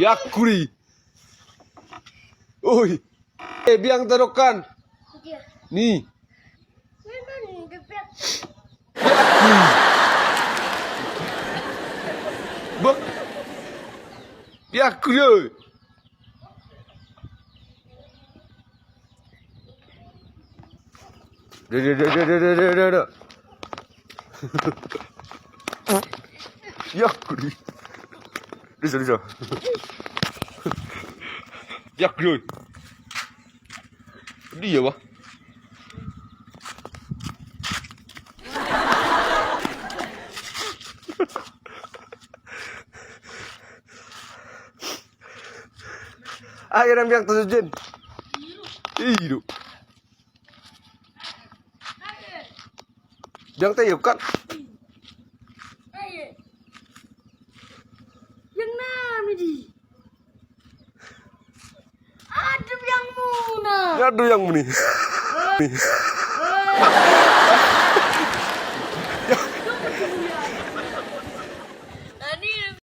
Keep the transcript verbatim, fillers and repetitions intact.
Biangku di. Oi. Eh, biang tadokkan. Ni. Biangku di. Bah. Biangku di, oi. Dada, dada, dada, dada, dada. Biangku di. Bisa, bisa. Biangku di. Dia, bah. Ayo, nang biang tu sejen. Iru. Biang tu iru kan? Biang nami di. Aduh, biangmuna. Aduh, biangmu ni.